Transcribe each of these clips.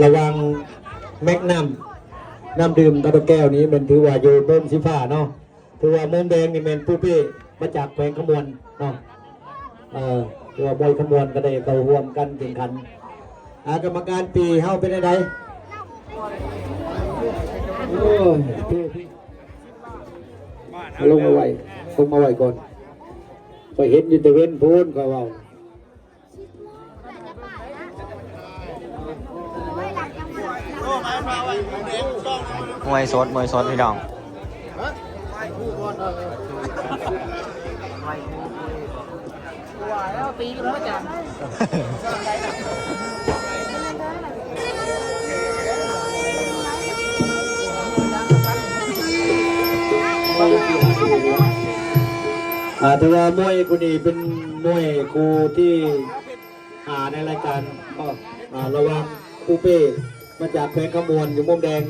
ລະຫວ່າງແມັກນຳ ນ້ຳດື່ມກະດອກແກ້ວນີ້ແມ່ນຖືວ່າຢູ່ມຸມສີຟ້າເນາະ. ຖືວ່າມຸມແດງນີ້ແມ່ນປູເປ້ ມາຈາກແຂວງຄຳມ່ວນເນາະ. ເອີ ຖືວ່າມວຍຄຳມ່ວນກໍໄດ້ເຂົ້າຮ່ວມການແຂ່ງຂັນ. ອາ ກຳມະການຕີເຮົາເປັນຈັ່ງໃດ? ໂອ້ຍ ເອົາລົງມາໄວ້ ລົງມາໄວ້ກ່ອນ. ຂ້ອຍເຫັນຢູ່ແຕ່ເວັນພຸ້ນ ຂ້ອຍເວົ້າ. ມວຍສົດ ມວຍສົດ ພີ່ນ້ອງ. ອາ ຖືວ່າມວຍຄູ່ນີ້ເປັນມວຍຄູ່ທີ ອ່າ ໃນລາຍການ ກໍ ອ່າ ລະຫວ່າງປູເປ້ ມາຈາກແຂວງຄຳມ່ວນ ຢູ່ມຸມແດງ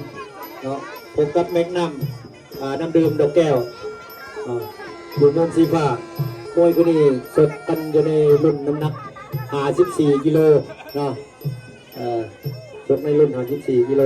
ເນາະ ພົບກັບແມັກນຳ ອ່າ ນ້ຳດື່ມດອກແກ້ວ ອ່າ ຢູ່ມຸມສີຟ້າ. ມວຍຄູ່ນີ້ຊົກກັນຢູ່ໃນລຸ້ນນ້ຳໜັກຫ້າສິບສີ່ກິໂລເນາະ ເອີ ຊົກໃນລຸ້ນຫ້າສິບສີ່ກິໂລ.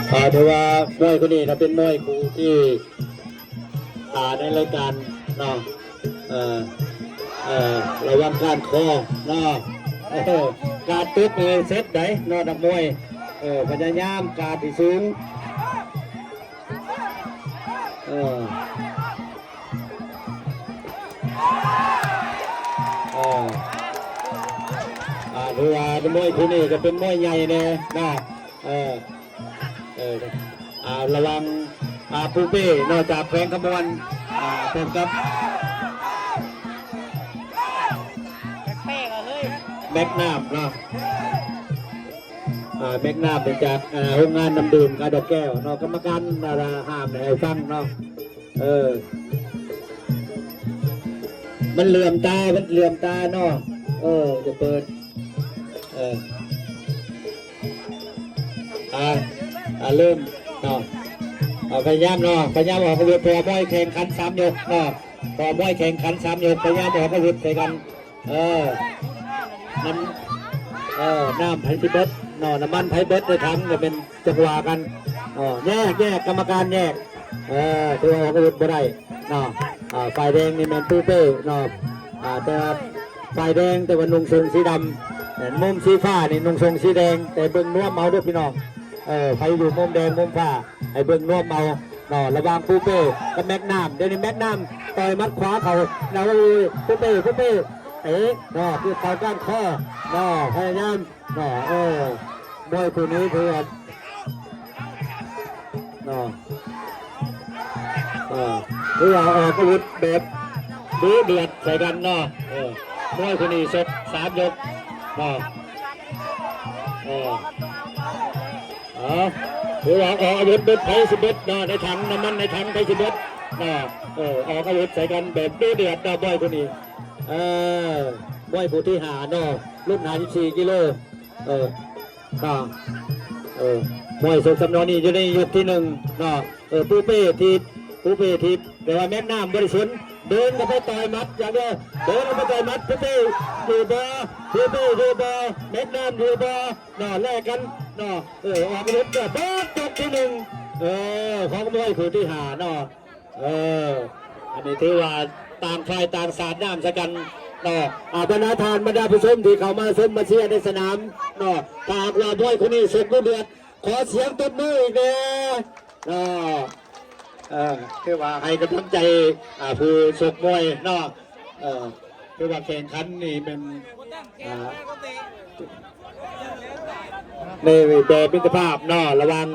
ເອີ ຖືວ່າມວຍຄູ່ນີ້ນະ ເປັນມວຍຄູ່ທີ່ ອ່າ ໃນລາຍການເນາະ ເອີ ເອີ ລະວັງກ້ານຄໍເນາະ ເອີ ກາດຕົກນີ້ເສັດໄດ໋ເນາະ ນັກມວຍ ເອີ ພະຍາຍາມກາດໃຫ້ສູງ ເອີ ເອີ ອ່າ ຖືວ່າມວຍຄູ່ນີ້ກໍເປັນມວຍໃຫຍ່ແດ່ເນາະ ເອີ ເອີ ອ່າ ລະຫວ່າງ ອ່າ ປູເປ້ເນາະ ຈາກແຂວງຄຳມ່ວນ ອ່າ ພົບກັບ ແມັກນຳເນາະ ອ່າ ແມັກນຳເປັນຈາກ ອ່າ ໂຮງງານນ້ຳດື່ມກາດອກແກ້ວເນາະ ກຳມະການ ອ່າ ຫ້າມໃຫ້ຟັງເນາະ ເອີ ມັນເຫຼື້ອມຕາ ມັນເຫຼື້ອມຕາເນາະ ເອີ ຈະເປີດ ເອີ ອ່າ ອ່າ ເລີ່ມເນາະ ອ່າ ພະຍາຍາມເນາະ ພະຍາຍາມອອກອາວຸດ ເພາະວ່າມວຍແຂ່ງຂັນສາມຍົກເນາະ ເພາະວ່າມວຍແຂ່ງຂັນສາມຍົກ ພະຍາຍາມອອກອາວຸດໃສ່ກັນ ເອີ ນ້ຳ ເອີ ນ້ຳໃຜຊິເບິດເນາະ ນ້ຳມັນໃຜເບິດໃນຖັງ ກໍເປັນຈັງຫວະກັນ ເອີ ແຍກ ແຍກ ກຳມະການແຍກ ເອີ ຖືວ່າອອກອາວຸດບໍ່ໄດ້ເນາະ ອ່າ ຝ່າຍແດງນີ້ແມ່ນປູເປ້ເນາະ ອ່າ ແຕ່ວ່າຝ່າຍແດງ ແຕ່ວ່ານຸ່ງໂສ້ງສີດຳ ແມ່ນມຸມສີຟ້ານີ້ນຸ່ງໂສ້ງສີແດງ ແຕ່ເບິ່ງນວມເອົາເດີພີ່ນ້ອງ ເອີ ໃຜຢູ່ມຸມແດງມຸມຟ້າ ໃຫ້ເບິ່ງນວມເອົາເນາະ ລະຫວ່າງປູເປ້ກັບແມັກນຳ ດຽວນີ້ແມັກນຳຕ່ອຍໝັດຂວາເຂົ້າ ແລ້ວປູເປ້ ປູເປ້ເຕະເນາະ ຄືເຂົ້າກ້ານຄໍເນາະ ພະຍາຍາມ ເນາະ ເອີ ມວຍຄູ່ນີ້ຖືວ່າ ເນາະ ເອີ ຖືວ່າອອກອາວຸດແບບດຸເດືອດໃສ່ກັນເນາະ ເອີ ມວຍຄູ່ນີ້ຊົກສາມຍົກເນາະ ເອີ ເອົາ ຖືວ່າອອກອາວຸດເບິດ ໃຜຊິເບິດເນາະ ໃນຖັງ ນ້ຳມັນໃນຖັງໃຜຊິເບິດເນາະ ເອີ ອອກອາວຸດໃສ່ກັນແບບດຸເດືອດເນາະ ມວຍຄູ່ນີ້ ເອີ ມວຍຄູ່ທີຫ້າເນາະ ລຸ້ນຫ້າສິບສີ່ກິໂລ ເອີ ກໍ ເອີ ມວຍສົດສຳນວນນີ້ຢູ່ໃນຍົກທີໜຶ່ງເນາະ ເອີ ປູເປ້ທີ່ ພູເປ້ຖີບ ແຕ່ວ່າແມັກນ້ຳບໍ່ໄດ້ສົນ ເດີນເຂົ້າໄປຕ່ອຍໝັດຢ່າງດຽວ ເດີນເຂົ້າໄປຕ່ອຍໝັດ ພູເປ້ຢູ່ບໍ່ ພູເປ້ຢູ່ບໍ່ ແມັກນ້ຳຢູ່ບໍ່ ເນາະ ແລກກັນເນາະ ເອີ ອອກອາວຸດ ເອີ ເປີດຍົກທີໜຶ່ງ ເອີ ຂອງມວຍຄູ່ທີຫ້າເນາະ ເອີ ອັນນີ້ຖືວ່າຕ່າງຝ່າຍຕ່າງສາດນ້ຳໃສ່ກັນເນາະ ອາ ບັນດາທ່ານບັນດາຜູ້ຊົມທີ່ເຂົ້າມາຊົມມາເຊຍໃນສະໜາມເນາະ ຖ້າຫາກວ່າມວຍຄູ່ນີ້ສົກດຸເດືອດ ຂໍສຽງຕົບມືອີກແດ່ເນາະ ເອີ ຄືວ່າໃຫ້ກຳລັງໃຈ ອາ ຜູ້ຊົກມວຍເນາະ ເອີ ຄືວ່າແຂ່ງຂັນນີ້ແມ່ນ ອາ ໃນແບບມິດຕະພາບເນາະ ລະຫວ່າງ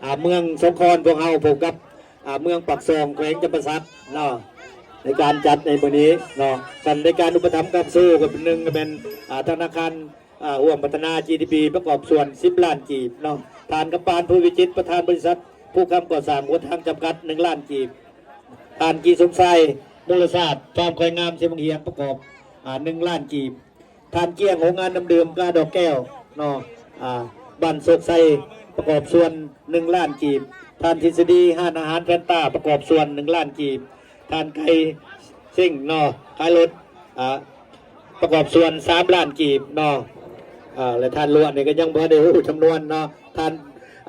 ອາ ເມືອງສົງຂອນພວກເຮົາພົບກັບ ອາ ເມືອງປາກຊ່ອງ ແຂວງຈຳປາສັກເນາະ ໃນການຈັດໃນມື້ນີ້ເນາະ ຄັນໃນການອຸປະຖຳຄ້ຳຊູ ກໍເປັນໜຶ່ງ ກໍແມ່ນ ອາ ທະນາຄານ ອາ ຮ່ວມພັດທະນາ ຈີດີພີ ປະກອບສ່ວນສິບລ້ານກີບເນາະ ທ່ານ ກຳປານ ພູວິຈິດ ປະທານບໍລິສັດພູຄຳກໍ່ສ້າງຫົວທາງຈຳກັດ ໜຶ່ງລ້ານກີບ ທ່ານ ກີສົມຊາຍ ມູລະຊາດ ຟາມຄວາຍງາມ ເຊບັ້ງຫຽງ ປະກອບ ອາ ໜຶ່ງລ້ານກີບ ທ່ານ ກ້ຽງ ໂຮງງານນ້ຳດື່ມກາດອກແກ້ວເນາະ ອາ ບ້ານໂຊກໄຊ ປະກອບສ່ວນ ໜຶ່ງລ້ານກີບ ທ່ານ ທິດສະດີ ຮ້ານອາຫານແພນຕາ ປະກອບສ່ວນ ໜຶ່ງລ້ານກີບ ທ່ານ ໄກ່ ເສັງເນາະ ຂາຍລົດ ອາ ປະກອບສ່ວນ ສາມລ້ານກີບເນາະ ອາ ແລະ ທ່ານຫຼວງນີ້ກໍຍັງບໍ່ໄດ້ຮູ້ຈຳນວນເນາະ ທ່ານ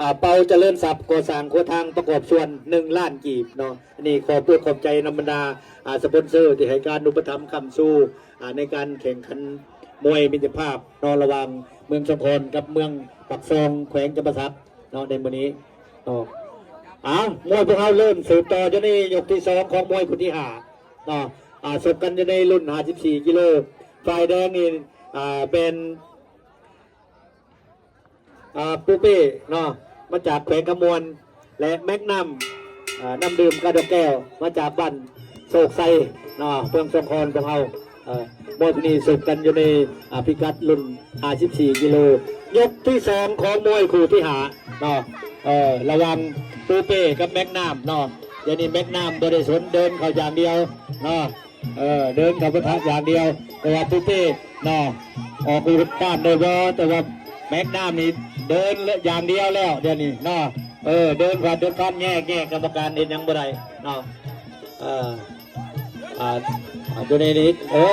ອາ ເປົາ ຈະເລີນຊັບ ກໍ່ສ້າງຂົວທາງ ປະກອບສ່ວນ ໜຶ່ງລ້ານກີບເນາະ ອັນນີ້ຂອບອົກຂອບໃຈນຳບັນດາ ອາ ສະປອນເຊີທີ່ໃຫ້ການອຸປະຖຳຄ້ຳຊູ ອາ ໃນການແຂ່ງຂັນມວຍມິດຕະພາບເນາະ ລະຫວ່າງເມືອງສົງຂອນກັບເມືອງປາກຊ່ອງ ແຂວງຈຳປາສັກ ເນາະ ໃນມື້ນີ້ເນາະ ເອົາ ມວຍພວກເຮົາເລີ່ມສືບຕໍ່ຢູ່ໃນຍົກທີສອງຂອງມວຍຄູ່ທີຫ້າເນາະ ອາ ຊົກກັນຢູ່ໃນລຸ້ນຫ້າສິບສີ່ກິໂລ ຝ່າຍແດງນີ້ ອາ ແມ່ນ ອາ ປູເປ້ເນາະ ມາຈາກແຂວງຄຳມ່ວນ ແລະ ແມັກນ້ຳ ອາ ນ້ຳດື່ມກາດອກແກ້ວ ມາຈາກບ້ານໂຊກໄຊເນາະ ເມືອງສົງຂອນຂອງເຮົາ ເອີ ມວຍຄູ່ນີ້ສົກກັນຢູ່ໃນ ອາ ພິກັດລຸ້ນຫ້າສິບສີ່ກິໂລ ຍົກທີສອງຂອງມວຍຄູ່ທີຫ້າເນາະ ເອີ ລະຫວ່າງປູເປ້ກັບແມັກນ້ຳເນາະ ດຽວນີ້ແມັກນ້ຳບໍ່ໄດ້ສົນ ເດີນເຂົ້າຢ່າງດຽວເນາະ ເອີ ເດີນເຂົ້າປະທະຢ່າງດຽວ ແຕ່ວ່າປູເປ້ເນາະ ອອກອາວຸດຕ້ານໄດ້ບໍ່ ແຕ່ວ່າແມັກນ້ຳນີ້ເດີນຢ່າງດຽວແລ້ວ ດຽວນີ້ເນາະ ເອີ ເດີນຟາດເດີນຟັນ ແຍກ ແຍກ ກຳມະການເຮັດຫຍັງບໍ່ໄດ້ເນາະ ເອີ ອາ ອາ ຢູ່ໃນນີ້ ເອີ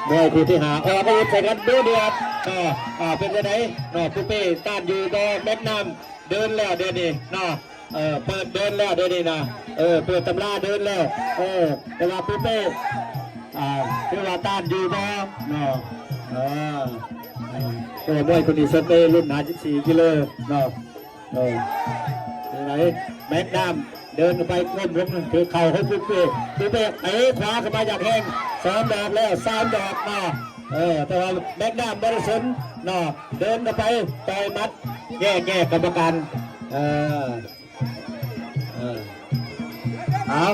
ມວຍຄູ່ທີຫ້າ ອອກອາວຸດໃສ່ກັນດຸເດືອດເນາະ ອາ ເປັນຈັ່ງໃດເນາະ ປູເປ້ຕ້ານຢູ່ບໍ່ ແມັກນ້ຳເດີນແລ້ວ ດຽວນີ້ເນາະ ເອີ ເປີດເດີນແລ້ວ ດຽວນີ້ນະ ເອີ ເປີດຕຳລາເດີນແລ້ວ ເອີ ແຕ່ວ່າປູເປ້ ອາ ຄືວ່າຕ້ານຢູ່ບໍ່ເນາະ ເອີ ເອີ ມວຍຄົນນີ້ສົກໃນລຸ້ນຫ້າສິບສີ່ກິໂລເນາະ ເອີ ຈັ່ງໃດ ແມັກນ້ຳເດີນເຂົ້າໄປ ກົ້ມລົງຖືເຂົ່າໃຫ້ປູເປ້ ປູເປ້ເຕະຂວາເຂົ້າມາຢ່າງແຮງ ສອງດອກແລ້ວ ສາມດອກເນາະ ເອີ ແຕ່ວ່າແມັກນ້ຳບໍ່ໄດ້ສົນເນາະ ເດີນເຂົ້າໄປ ຕ່ອຍໝັດ ແຍກ ແຍກ ກຳມະການ ເອີ ເອີ ເອົາ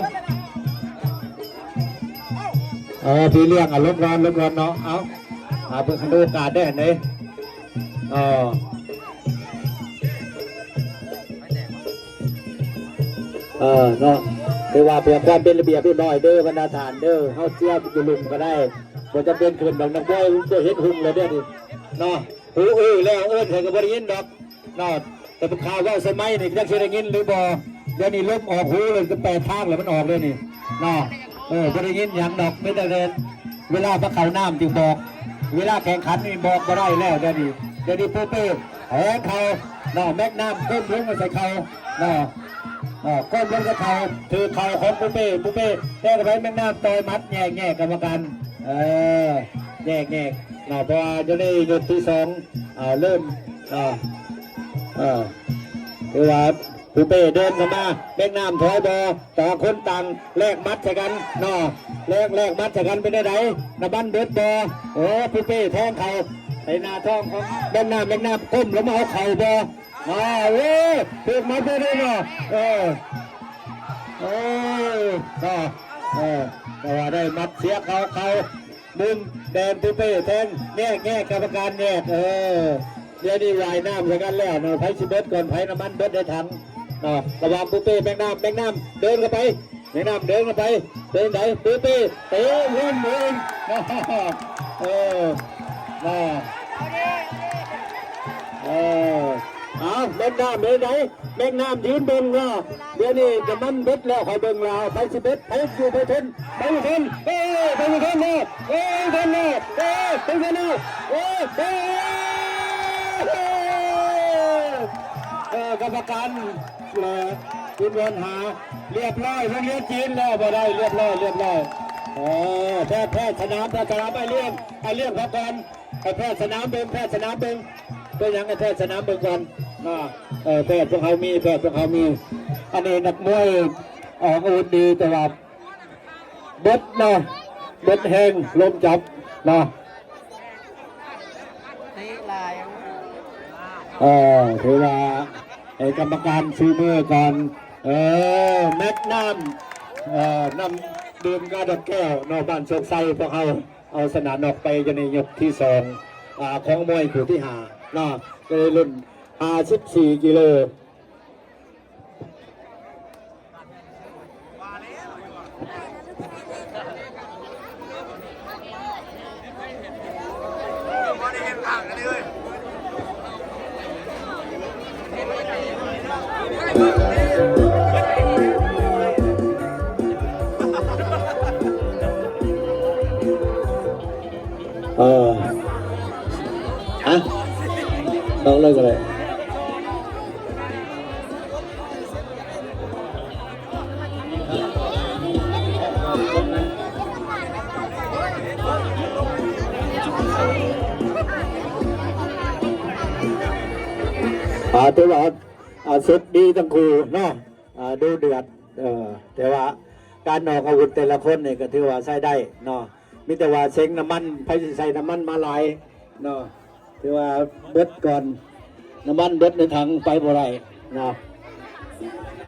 ເອີ ພີ່ລ້ຽງ ອາ ລົງກ່ອນ ລົງກ່ອນເນາະ ເອົາ ອາ ເບິ່ງໃຫ້ໂອກາດໄດ້ຫັ້ນເດ້ ເອີ ເອີ ເນາະ ຖືວ່າເພື່ອຄວາມເປັນລະບຽບຮຽບຮ້ອຍເດີ ບັນດາທ່ານເດີ ເຮົາເຊຍຢູ່ລຸ່ມກໍໄດ້ ບໍ່ຈຳເປັນຂຶ້ນດອກ ນັກມວຍເຮັດຫຸ່ງແລ້ວເດ້ນີ້ເນາະ ຫູອື້ແລ້ວ ເອີ້ນໃສ່ກໍບໍ່ໄດ້ຍິນດອກ ເນາະ ແຕ່ເປັນຂ່າວເວົ້າສະໄໝນີ້ ຈັກຊິໄດ້ຍິນຫຼືບໍ່ ດຽວນີ້ລົມອອກຫູເລີຍ ແປດທາງແລ້ວມັນອອກເລີຍນີ້ເນາະ ເອີ ບໍ່ໄດ້ຍິນຫຍັງດອກ ມີແຕ່ເວລາມາເຂົ້ານ້ຳຈຶ່ງບອກ ເວລາແຂ່ງຂັນນີ້ບອກບໍ່ໄດ້ແລ້ວ ດຽວນີ້ ດຽວນີ້ປູເປ້ແທງເຂົ່າເນາະ ແມັກນ້ຳກົ້ມລົງໃສ່ເຂົ່າເນາະ ເອີ ກົ້ມລົງໃສ່ເຂົ່າ ຖືເຂົ່າຂອງປູເປ້ ປູເປ້ແທງເຂົ້າໄປ ແມັກນ້ຳຕ່ອຍໝັດ ແຍກ ແຍກ ກຳມະການ ເອີ ແຍກ ແຍກ ເນາະ ເພາະວ່າຢູ່ໃນຍົກທີສອງ ເອົາ ເລີ່ມ ເນາະ ເອີ ຖືວ່າປູເປ້ເດີນເຂົ້າມາ ແມັກນ້ຳຖອຍບໍ່ ຕ່າງຄົນຕ່າງແລກໝັດໃສ່ກັນເນາະ ແລກ ແລກໝັດໃສ່ກັນ ເປັນແນວໃດ ນ້ຳມັນເບິດບໍ່ ໂອ້ ປູເປ້ແທງເຂົ່າໃສ່ໜ້າທ້ອງຂອງແມັກນ້ຳ ແມັກນ້ຳກົ້ມລົງມາເອົາເຂົ່າບໍ່ ອ້າວ ເອີ ຖືກໝັດໄປເລີຍເນາະ ເອີ ເອີ ເນາະ ເອີ ແຕ່ວ່າໄດ້ໝັດເສຍເຂົ່າ ເຂົ່າ ມຸມແດນປູເປ້ແທງ ແຍກ ແຍກ ກຳມະການແຍກ ເອີ ດຽວນີ້ວ່າຍນ້ຳໃສ່ກັນແລ້ວເນາະ ໃຜຊິເບິດກ່ອນໃຜ ນ້ຳມັນເບິດໃນຖັງເນາະ ລະຫວ່າງປູເປ້ ແມັກນ້ຳ ແມັກນ້ຳເດີນເຂົ້າໄປ ແມັກນ້ຳເດີນເຂົ້າໄປ ເປັນໃດ ປູເປ້ເຕະວຶ້ນ ເອີ ເນາະ ເອີ ເນາະ ເອີ ເອົາ ແມັກນ້ຳເປັນໃດ ແບກນ້ຳຢືນເບິ່ງເນາະ ດຽວນີ້ນ້ຳມັນເບິດແລ້ວ ຂ້ອຍເບິ່ງແລ້ວ ໃຜຊິເບິດ ໃຜຢູ່ ໃຜທົນ ໃຜຢູ່ທົນ ເອີ ໃຜຢູ່ທົນແນ່ ເອີ ທົນແນ່ ເອີ ເປັນໄງແນ່ ເອີ ເອີ ເອີ ກຳມະການ ເອີ ຄຸນວອນຫາ ລຽບຮ້ອຍ ໂຮງຮຽນຈີນແລ້ວ ບໍ່ໄດ້ ລຽບຮ້ອຍ ລຽບຮ້ອຍ ເອີ ແພດ ແພດສະໜາມ ແພດສະໜາມ ໄປລ້ຽງ ໄປລ້ຽງເຂົາກ່ອນ ໄປແພດສະໜາມເບິ່ງ ແພດສະໜາມເບິ່ງ ເປັນຫຍັງໃຫ້ແພດສະໜາມເບິ່ງກ່ອນເນາະ ເອີ ແພດພວກເຮົາມີ ແພດພວກເຮົາມີ ອັນນີ້ນັກມວຍອອກອາວຸດດີ ແຕ່ວ່າເບິດເນາະ ເບິດແຮງ ລົມຈັບເນາະ ເອີ ຖືວ່າໃຫ້ກຳມະການຊູມືກ່ອນ ເອີ ແມັກນ້ຳ ເອີ ນ້ຳດື່ມກາດອກແກ້ວເນາະ ບ້ານໂຊກໄຊ ພວກເຮົາ ເອົາຊະນະນອກໄປຢູ່ໃນຍົກທີສອງ ອາ ຂອງມວຍຄູ່ທີຫ້າເນາະ ໃນລຸ້ນຫ້າສິບສີ່ກິໂລ. ເອີ ຮະ ຕ້ອງເລີກກໍໄດ້ ອາ ຖືວ່າ ອາ ສຸກດີທັງຄູ່ເນາະ ອ່າ ດຸເດືອດ ເອີ ແຕ່ວ່າການອອກອາວຸດແຕ່ລະຄົນນີ້ກໍຖືວ່າໃຊ້ໄດ້ເນາະ ມີແຕ່ວ່າເສັງນ້ຳມັນ ໃຜຊິໃສ່ນ້ຳມັນມາຫຼາຍເນາະ ຖືວ່າເບິດກ່ອນ ນ້ຳມັນເບິດໃນຖັງໄປບໍ່ໄດ້ເນາະ.